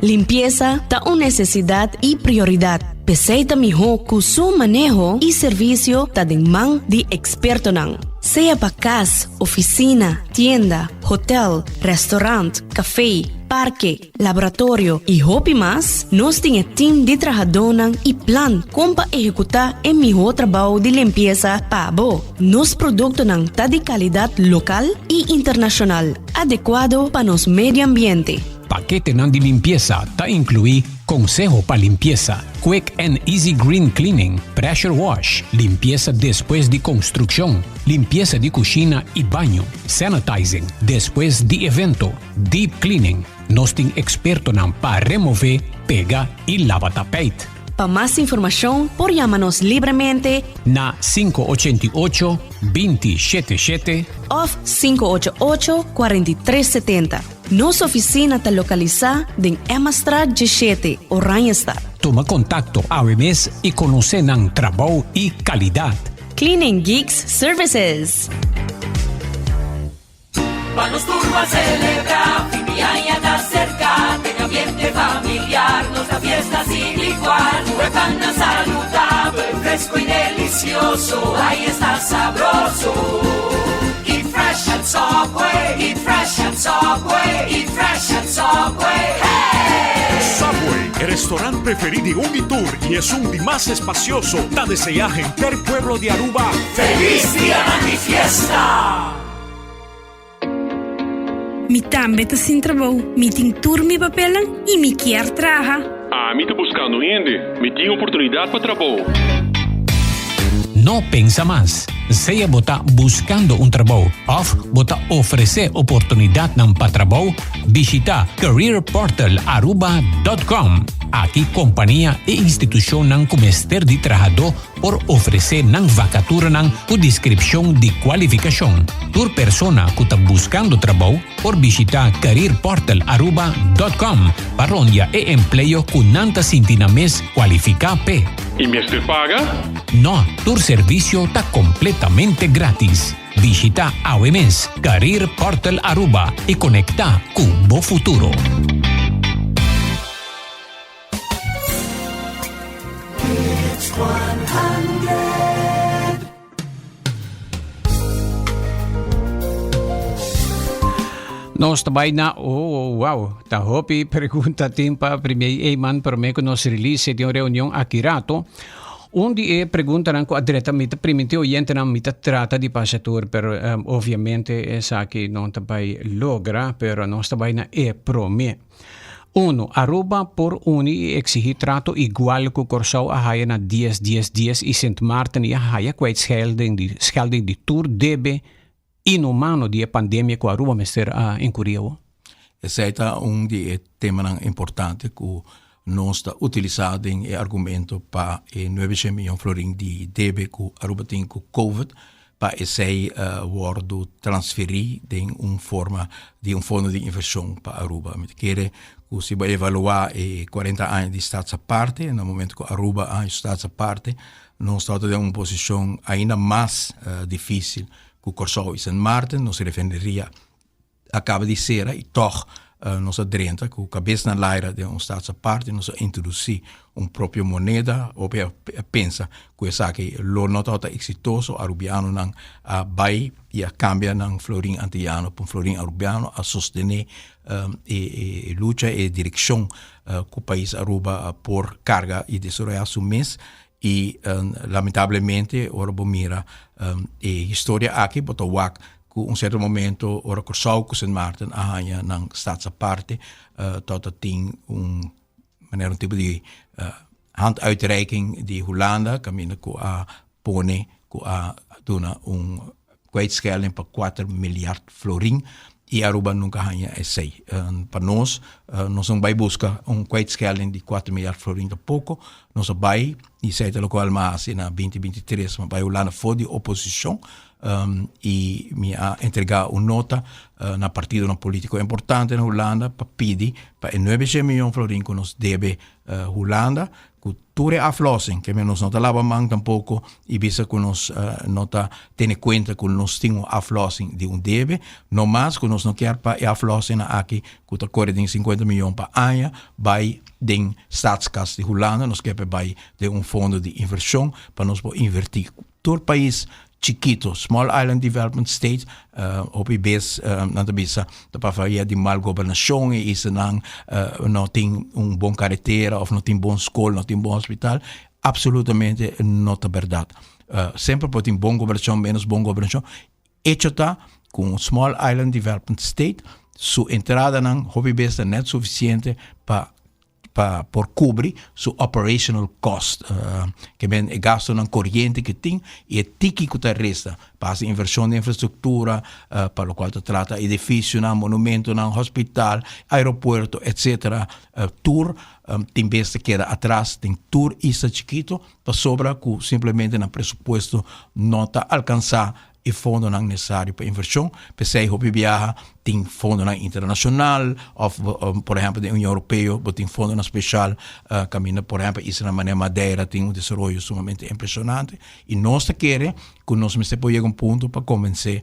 Limpiesa ta un nesesidat i prioridat. P'esei ta mihó ku su maneho i servisio ta den man di ekspertonan. Sea pa kas, ofisina, tienda, hotel, restaurant, kafé, parke, laboratorio i hopi mas, nos tin e tim di trahadónan i plan kon pa ehekutá e mihó trabou di limpiesa pa bo. Nos produktonan ta di kalidat lokal i internashonal, adekuado pa nos medio ambiente. Paketenan di limpiesa ta inkluí konseho pa limpiesa, quick and easy green cleaning, pressure wash, limpiesa despues di konstrukshon, limpiesa di kushina i baño, sanitizing despues di evento, deep cleaning. Nos tin ekspertonan pa remové, pega i laba tapijt. Pa mas informashon por yama nos libremente na 588 20 shete shete òf 588 43 setenta. Nos ofisina ta lokalisá den Emmastraat 17, Oranjestad. Tuma kontakto awe mes i konosé nan trabou i kalidat. Cleaning Geeks Services. Pa nos tur ban celebra, fin di aña ta cerca, den ambiente familiar, nos ta fiesta sin igual. Cu e pannan saludabel, fresco y delicioso, ay esta sabroso. Eat fresh at Subway, eat fresh at Subway, eat fresh at Subway, hey! Subway, e restaurant preferi di un y tur y esun di mas espacioso, ta desea henter pueblo di Aruba Feliz Dianan di Fiesta! Mi tambe ta sin trabou, mi tin tur mi papelnan y mi kier traha. Ami ta buscando hende, mi tin oportunidad pa trabou. No pensa mas. Sea bo ta buskando un trabou òf bo ta ofresé oportunidatnan pa trabou, bishitá careerportalaruba.com. Aki kompania i institushonnan ku mester di trahadó por ofresé nan vakaturanan ku deskripshon di kualifikashon. Tur persona ku ta buskando trabou por bishitá careerportalaruba.com pa rondia e empleo ku nan ta sinti nan mes kualifiká p'e. I mester paga? No, tur servisio ta kompletamente grátis. Bishitá awe mes Career Portal Aruba i konektá ku bo futuro. Nos ta bai na, oh, wow, ta hopi pregunta tin pa Premier Eman prome ku nos release di un reunion aki rato. Un di e preguntanan ku a drenta mi ta priminti oyentenan mi ta trata di pasa tur, pero um, obviamente esaki no ta bai logra, pero nos ta bai na e prome. Uno, Aruba por uni i exigí trato igual ku Kòrsou a haya na dies dies dies i Sint Maarten i a haya kwijtschelding di schelding di tur debe inhumano di e pandemia ku Aruba mester a inkurí awo. Esei ta un di e temanan importante ku nos ta utilisá den e argumento pa e nuebe shen miyon florin di debe ku Aruba tin ku covid pa esei wòrdu transferí den un forma di un fondo di invershon pa Aruba. Mi ta kere ku si bo evaluá e kuarenta aña di Staatsaparte, na momento ku Aruba a haña su Staatsaparte, nos tabata den un posishon ainda mas difísil ku Kòrsou i Sint Maarten. Nos refineria a kaba di sera i tòg nos a drenta ku kabes na laira den un Staatsaparte, nos a introdusí un propio moneda, hopi a pensa ku esaki lo no tabata eksitoso, arubianonan a bai i a kambia nan florin antiyano pa un florin arubiano, a sostené e lucha, e direkshon ku pais Aruba por karga i desaroyá su mes i lamentablemente ora bo mira e historia aki bo ta wak ku un sierto momento ora Kòrsou ku Sint Maarten a haña nan Staatsaparte tabata tin un manera un tipo di handuitreiking di Hulanda kaminda ku a pone ku a duna un kwijtschelding pa kuater milyard florin i Aruba nunka haña esei. Pa nos, nos no bai buska un kwijtschelding di kuater milyard florin tampoko, nos a bai i esei ta lokual mi a hasi na binti binti tres, mi a bai Hulanda for di oposishon i mi a entrega un nota na partidonan politico importante na Hulanda pa pidi pa e nuebe shen miyon florin ku nos debe Hulanda ku tur e aflossing, ke nos no ta laba man tampoko i bisa ku nos no ta tene kuenta ku nos tin un aflossing di un debe, no mas ku nos no kier pa e aflossingnan aki ku ta kore den sinkuenta miyon pa aña bai den statskas di Hulanda, nos kier pa e bai den un fondo di invershon pa nos por invertí. Tur pais chikito, small island development state, hopi bes nan ta bisa ta pa via di mal gobernashon e islanan no tin un bon karetera of no tin bon skol, no tin bon hospital, absolutamente no ta bèrdat. Semper por tin bon gobernashon, menos bon gobernashon. Echo ta ku un small island development state su entradanan hopi bes ta net sufisiente pa pa por cubri su operational cost, ke men e gastonan coriente ke tin y e tiki cu ta resta pa haci inversion den infrastructura, pa locual ta trata edificionan, monumentonan, hospital, aeropuerto, etcetera, tur tin bes ta keda atras den tur isla chikito pasobra cu simplemente nan presupuesto no ta alcansa e fondonan nesesario pa invershon. P'esei hopi biaha tin fondonan internashonal òf por ehèmpel den Union Europeo bo tin fondonan speshal kaminda por ehèmpel islanan manera Madeira tin un desaroyo sumamente impreshonante i nos ta kere ku nos mester por yega un punto pa konvensé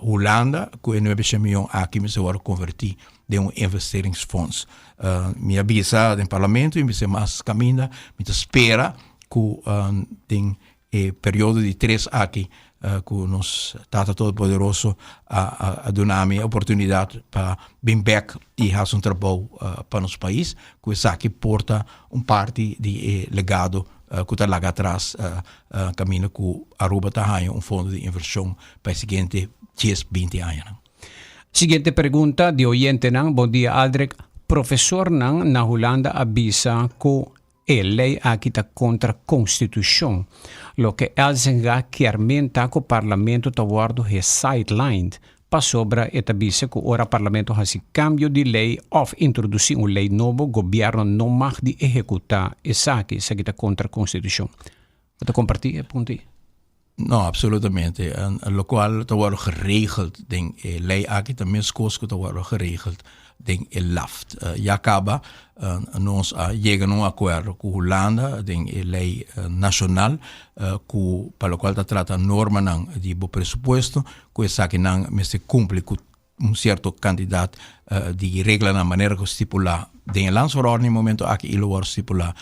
Hulanda ku e nuebe shen mion aki mester wòrdu konvertí den un investeringsfonds. Mi a bisa den parlamento i mi bisa mas kaminda mi ta spera ku den E periodo di tres aki ku nos Tata Todopoderoso a a duna mi e oportunidat pa bin bek i hasi un trabou pa nos pais, ku esaki por ta un parti di e legado ku ta laga atras kaminda ku Aruba ta haña un fondo di invershon pa e siguiente dies, binti añanan. Siguiente pregunta di oyentenan, Bon dia Aldrich, profesornan na Hulanda a bisa ku. E lei aki ta kontra konstitushon. Loke Elzinga kier men ta ku parlamento ta wòrdu gesidelined, pasobra e ta bisa ku ora parlamento hasi kambio di lei òf introdusí un lei nobo, gobièrnu no mag di ehekutá esaki. Esaki ta kontra konstitushon. Bo ta kompartí e punto ei? No, absolutamente. En locual ta worde geregeld den e ley aki ta mescos cu ta worde geregeld den e LAFT. Ya caba nos a yega na un acuerdo cu Hulanda den e ley nacional cu pa locual ta trata normanan di bo presupuesto cu esakinan mester cumpli cu un cierto cantidad di reglanan manera cu stipula den e landsverordening momento aki y lo worde stipula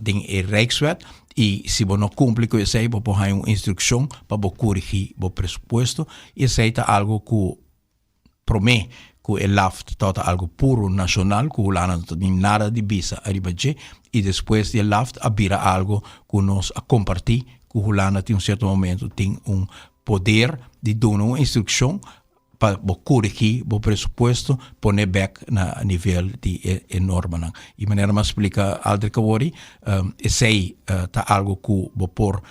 den e rijkswet y si bo no cumpli cu esey bo por haya un instruccion pa bo corigi bo presupuesto y esey ta algo cu prome cu e LAFT tabata algo puro nacional cu Hulanda no tin nada di bisa ariba dje y despues di e LAFT a bira algo cu nos a comparti cu Hulanda tin un cierto momento tin un poder di duna un instruccion pa bo korigí bo presupuesto, pone bèk na nivel di e normanan. I manera mi a splika Aldrich awor, esei ta algu ku bo por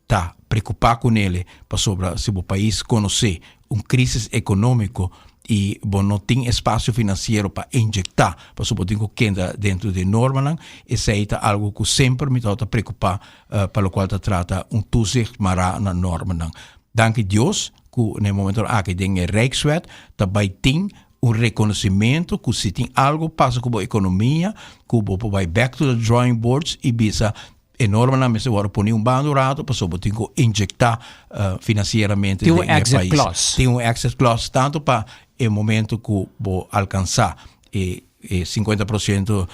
ta preokupá kunele pasobra si bo pais konosé un krísis ekonómiko i bo no tin espasio finansiero pa inyektá pasobra bo tin ku keda dentro di e normanan, esei ta algu ku semper mi tabata preokupá pa lokual ta trata un toezicht mará na normanan. Danki Dios ku na e momento aki den e Rijkswet ta bai tin un reconocimento ku si tin algo pasa ku bo ekonomia ku bo por bai back to the drawing boards i bisa e normanan mester wòrdu poni un banda un rato pasobra bo tin ku inyekta finansieramente Tin un den e exit pais. clause. Tin un exit clause tanto pa e momento ku bo alkansa e e 50%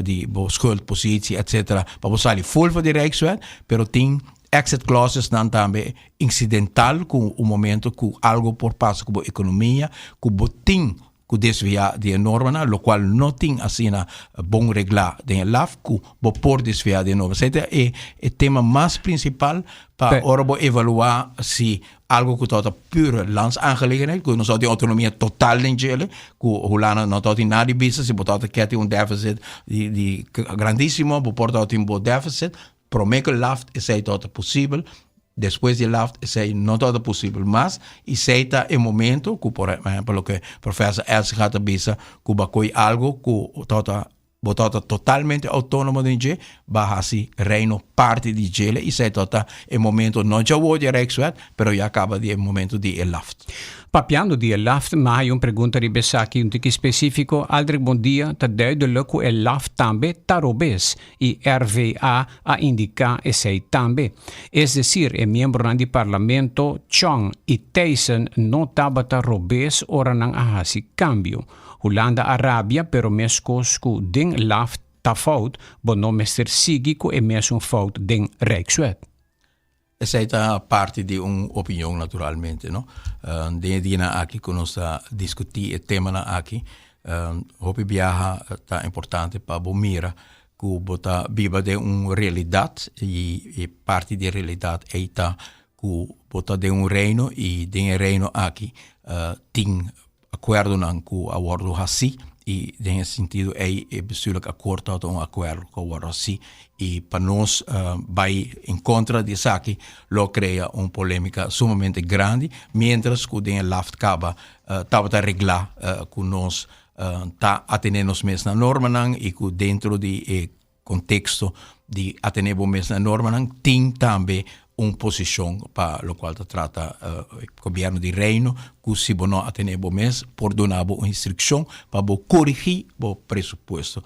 di bo schuldpositie etcetera pa bo sali full for di Rijkswet pero tin exit clauses nan tambe incidental ku un momento ku algo por pasa ku bo ekonomia ku bo tin ku desviá di e normanan lokual no tin asina bon reglá den e laf ku bo por desviá di e norma. Esei ta e e tema mas prinsipal pa ora bo evaluá si algo ku tabata pure landsaangelegenheid ku nos tabatin outonomia total den djele ku Hulanda no tabatin nada di bisa si bo tabata ke tin un deficit di di grandisimo bo por tabatin bo deficit Promé ku laft esei tabata posibel, despues di laft esei no tabata posibel mas i esei ta e momento ku por ehèmpel loke profèsor Elsinga ta bisa ku bo a kohe algu ku tabata bo tabata totalmente outónomo den dje bo a hasi Reino parti di djele i esei tabata e momento no djawo di e Rijkswet pero ya kaba di e momento di e laft. Papiando di e laft, mi hay un pregunta riba esaki un tiki spesífiko. Aldrich bon dia, ta duidelijk ku e laft tambe ta robes. I RVA a indiká esei tambe. Es desir, e miembronan di parlamento Chong i Thijssen no tabata robes ora nan a hasi kambio. Hulanda a rabia, pero meskos ku den LAFT ta fout, bo no mester sigui ku e mesun fout den Rijkswet. Esei ta parti di un opinion naturalmente, no? Den e dianan aki ku nos ta diskutí e temanan aki, hopi biaha ta importante pa bo mira ku bo ta biba den un realidat i e parti di e realidat ei ta ku bo ta den un reino i den e reino aki tin akuerdonan ku a wòrdu hasí i den e sentido ei e bestuurlijk akkoord tabata un akuerdo ku a wòrdu hasí i pa nos bai en kontra di esaki lo krea un polémika sumamente grandi miéntras ku den e laft kaba tabata reglá ku nos ta atené nos mes na normanan i ku dentro di e konteksto di atené bo mes na normanan tin tambe un posishon pa lokual ta trata gobièrnu di Reino ku si bo no atené bo mes por duna bo un instrukshon pa bo korigí bo presupuesto.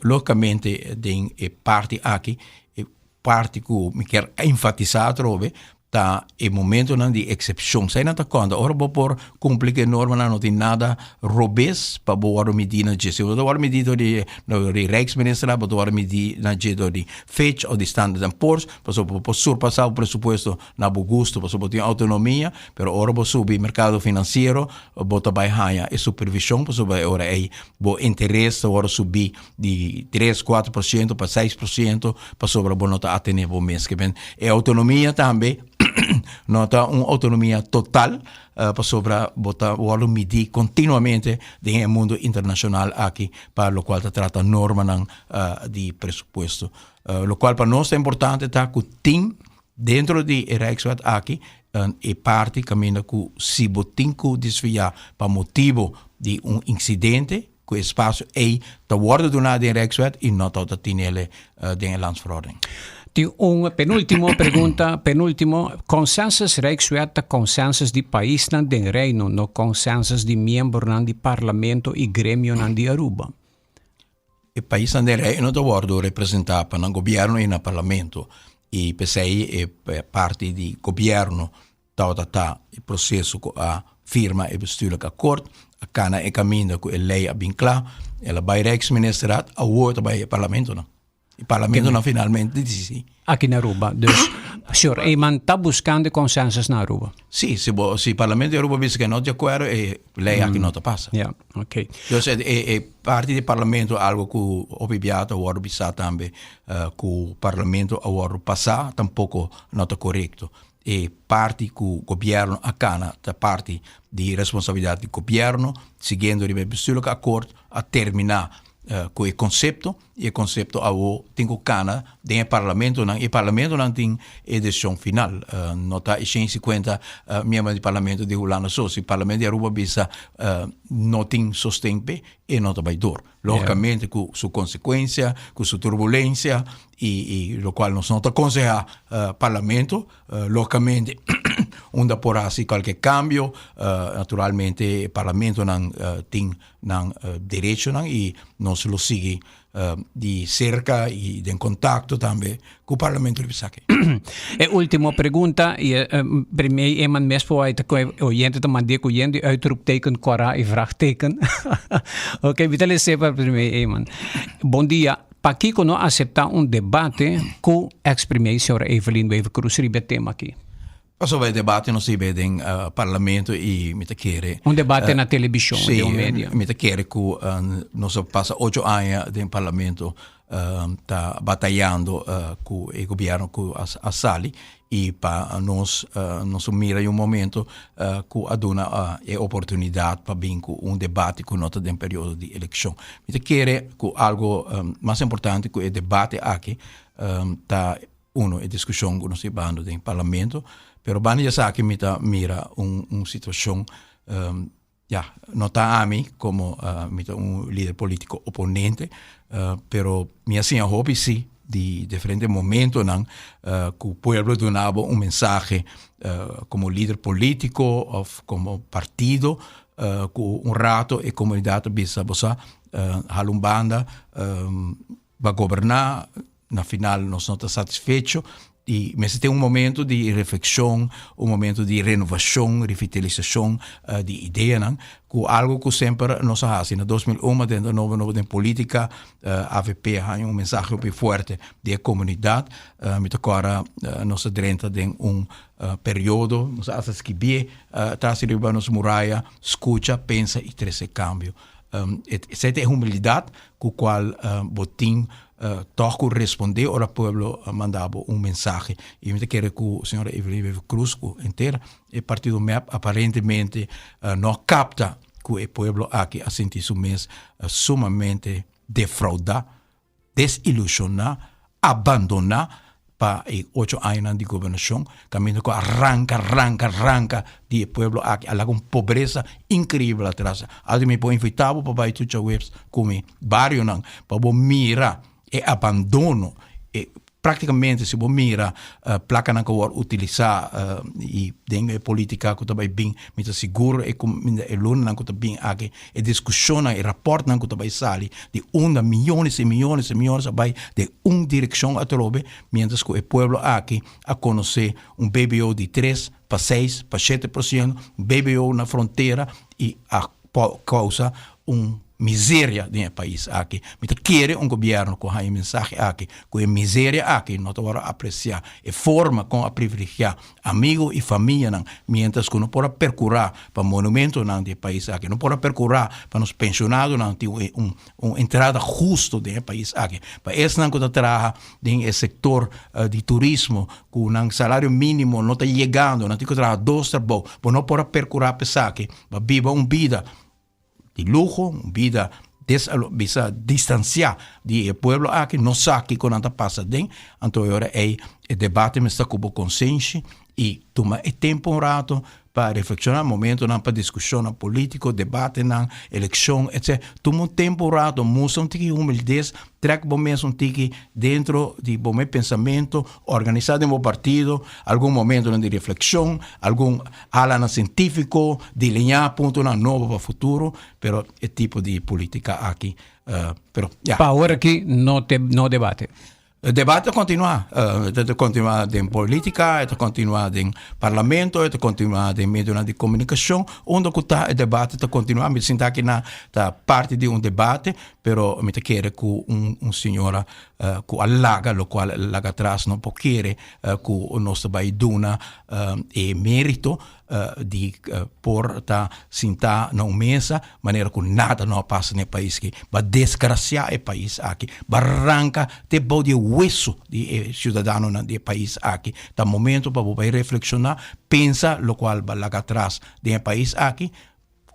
Lógikamente den e parti aki e parti ku mi kier enfatisá atrobe Ta e momentonan di eksepshon. Eseinan ta konta. Ora bo por kumpli ku e normanan no tin nada robes pa bo wòrdu midí na dje. Si bo ta wòrdu midí dor di dor di Rijksminister, bo ta wòrdu midí na dje dor di Fitch òf di Standard and Poor's, pasobra bo por surpasá bo presupuesto na bo gusto, pasobra bo tin outonomia, pero ora bo subi merkado finansiero bo ta bai haña e supervishon, pasobra e ora ei bo interes ta wòrdu subí di tres, kuater por siento pa seis por siento pasobra bo no ta atené bo mes. Ke men e outonomia tambe. No ta un autonomia total, pasobra bo ta wòrdu midí kontinuamente den e mundu internashonal aki pa lokual ta trata normanan di presupuesto. Lokual pa nos ta importante ta ku tin dentro di e Rijkswet aki e parti kaminda ku si bo tin ku desviá pa motibu di un insidente ku e spasio ei ta wòrdu duná den Rijkswet i no ta tinele den e Landsverordening. Tin un penúltimo pregunta, penúltimo, Consensus Rijkswet ta consensus di paisnan den Reino, no consensus di miembronan di Parlamento i gremionan di Aruba. E paisnan den Reino ta wòrdu representá pa nan gobièrnu i nan parlamento i p'esei e parti di gobièrnu tabata ta e proseso ku a firma e bestuurlijk akkoord, a kana e kaminda ku e lei a bin kla, el a bai Rijksministerraad, awor ta bai e parlamentonan. E parlamentonan finalmente disidi. Aki na Aruba. Dus, señor Eman ta buskando e consensus na Aruba. Si, si bo, si parlamento di Aruba bisa ke no di akuerdo, e lei aki no ta pasa. Ja, oké. Dus e, e, e parti di parlamento algo ku hopi bia ta wòrdu bisá tambe, ku parlamento a wòrdu pasá tampoko no ta korekto. E parti ku gobièrnu a kana ta parti di responsabilidat di gobièrnu, siguiendo riba e bestuurlijk akkoord a terminá ku e konsepto i e konsepto awo tin ku kana den e parlamentonan i e parlamentonan tin e desishon final. No ta e shen sikuenta miembro di parlamento di Hulanda so, si parlamento di Aruba bisa no tin sosten p'e, e no ta bai dor. Lógicamente ku su konsekuensia, ku su turbulensia i i lokual nos no ta konsehá parlamento, lógicamente unda por hasi kualke kambio, naturalmente parlamentonan tin nan derechonan i nos lo sigui di serka i den kontakto tambe ku parlamento riba esaki. E ultimo pregunta i e premier Eman mes por wou ta ku e oyente ta mand'é ku yen di uitroepteken, kòrá i vraagteken. Oké, mi ta lese pa premier Eman. Bon dia, pakiko no aseptá un debate ku eks premier señora Evelyn Wever-Croes riba e tema aki? Pasobra e debate no sirbi den parlamento i mi ta kere. Un debate na telebishon, den un media. Si, mi ta kere ku nos a pasa ocho aña den parlamento ta batayando ku e gobièrnu ku a sali i pa nos nos a mira un momento ku a duna e oportunidat pa bin ku un debate ku no ta den periodo di elekshon. Mi ta kere ku algo mas importante ku e debate aki ta Uno, e diskushon ku nos ta hibando den parlamento, pero banda di esaki mi ta mira un un situashon, ya, no ta ami komo mi ta un lider polítiko oponente, pero mi a siña hopi si di diferente momentonan ku pueblo duna bo un mensahe komo lider polítiko òf komo partido ku un rato e komunidat ta bisa bo sa hala un banda ba goberná. Na final nos no ta satisfecho y mester tin un momento di reflexion, un momento di renovacion, revitalisacion di ideanan, cu algo cu semper nos a haci. Na 2001 a drenta nobo nobo den politica, avp a haña un mensahe hopi fuerte di e comunidad. Mi ta corda nos a drenta den un periodo, nos a hasta skibié tras riba nos muraya, scucha, pensa y trece cambio. Esei ta e humildad cu cual bo tin Tòg ku respondé ora pueblo manda bo un mensahe. I mi ta kere ku señora Evelyn Wever Croes ku henter e partido mep aparentemente no kapta ku e pueblo aki a sinti su mes sumamente defraudá, desilushoná, abandoná pa e ocho añanan di gobernashon kaminda ku a ranka ranka ranka di e pueblo aki a laga un pobresa inkreibel atras. Aldi mi por invitá bo pa bai tur djaweps ku mi barionan pa bo mira e abandono e praktikamente si bo mira plakanan ku a wòrdu utilisá i den e politika ku ta bai bin mi ta sigur e e lunanan ku ta bin aki e diskushonnan e rapòrtnan ku ta bai sali di unda miyones i miyones i miyones a bai den un direkshon atrobe mientras ku e pueblo aki a konosé un BBO di tres pa seis pa shete por siento, BBO na frontera i a kousa un. miseria den e pais aki. Mi ta kere un gobierno ku haña e mensahe aki, ku e miseria aki no ta wòrdu apresiá, e forma kon a privilegiá amigo i famianan, miéntras ku no por a perkurá pa monumentonan di e pais aki, no por a perkurá pa nos penshonadonan tin un un entrada husto den e pais aki. Pa esnan ku ta traha den e sektor di turismo, ku nan salario mínimo no ta yegando, nan tin ku traha dos trabou, bo no por a perkurá pa esaki, bo a biba un bida di luho, un bida bisa distansiá di e pueblo aki, no sa kiko nan ta pasa aden, anto e ora ei e debate mester ta ku bo konsenshi i tuma e tempu un rato pa reflekshoná, momentonan pa diskushonnan polítiko, debatenan, elekshon, etc. Tuma un tempu un rato, mustra un tiki humildes, trèk bo mes un tiki dentro di bo mes pensamentu, organisá den bo partido algun momentonan di reflekshon, algun halanan sientífiko, delineá puntonan nobo pa futuro, pero e tipo di polítika aki, pero ya. Pa awor aki no te no debate. E debate ta kontinuá. E ta kontinuá den polítika, e ta kontinuá den parlamento, e ta kontinuá den medionan di komunikashon. Unda ku ta e debate ta kontinuá. Mi ta sinta aki na ta parti di un debate, pero mi ta kere ku un un señora ku a laga lokual el a laga atras no por kere ku nos ta bai duna e merito di por ta sintá na un mesa manera ku nada no a pasa na e pais aki. Bo a desgrasiá e pais aki, bo a ranka te bou di e weso di e siudadanonan di e pais aki. Ta momento pa bo bai reflekshoná, pensa lokual bo a laga atras den e pais aki,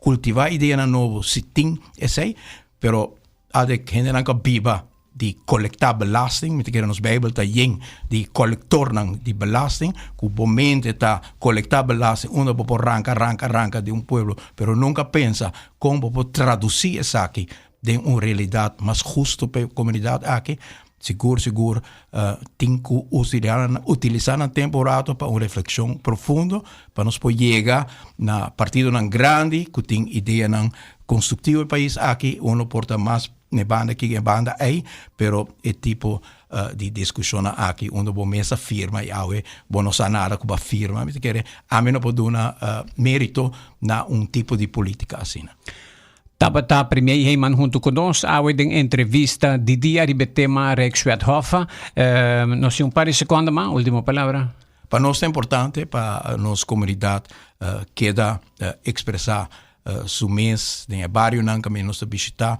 kultivá ideanan nobo si tin esei, pero Ade hendenan ku a biba di kolektá belasting, mi ta kere nos Beibel ta yen di kolektornan di belasting, ku bo mente ta kolektá belasting unda bo por ranka, ranka, ranka di un pueblo, pero nunka pensa kon bo por tradusí esaki den un realidat mas hustu pa e komunidat aki. Sigur, sigur tin ku utilisá nan tempu un rato pa un reflekshon profundo pa nos por yega na partidonan grandi ku tin ideanan konstruktivo e pais aki. Uno por ta mas na e banda aki ku e banda ei, pero e tipo di diskushonnan aki unda bo mes a firma i awe bo no sa nada ku bo a firma, mi ta kere ami no por duna merito na un tipo di politika asina. Tabata Premier Heyman huntu ku nos awe den entrevista di dia riba e tema Rijkswet Hoffa. Nos tin un par di sekonda mas, ultimo palabra. Pa nos ta importante pa nos komunidat keda ekspresá su mes den e barionan kaminda nos ta bishitá.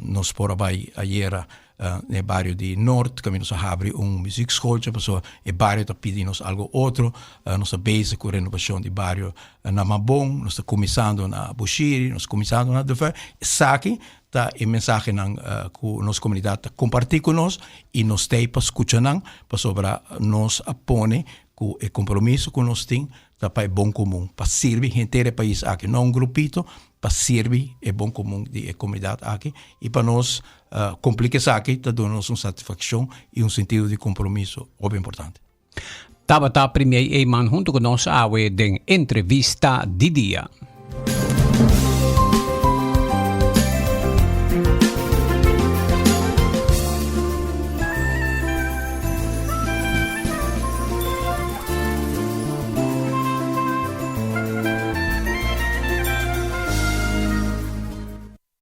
Nos por a bai ayera Na e bario di Noord kaminda nos a habri un muziekschooltje pasobra e bario ta pidi nos algo otro. Nos ta bezig ku renobashon di bario na Mabon, nos ta kuminsando na Bushiri, nos ta kuminsando na Duvei. Esaki ta e mensahenan ku nos komunidat ta kompartí ku nos i nos ta ei pa skucha nan pasobra nos a pone ku e kompromiso ku nos tin ta pa e bon komun, pa sirbi henter e pais aki, no un grupito, pa sirbi e bon komun di e komunidat aki i pa nos kumpli ku esaki ta duna nos un satisfakshon i un sentido di kompromiso hopi importante. Tabata Premier Eman huntu ku nos awe den entrevista di dia.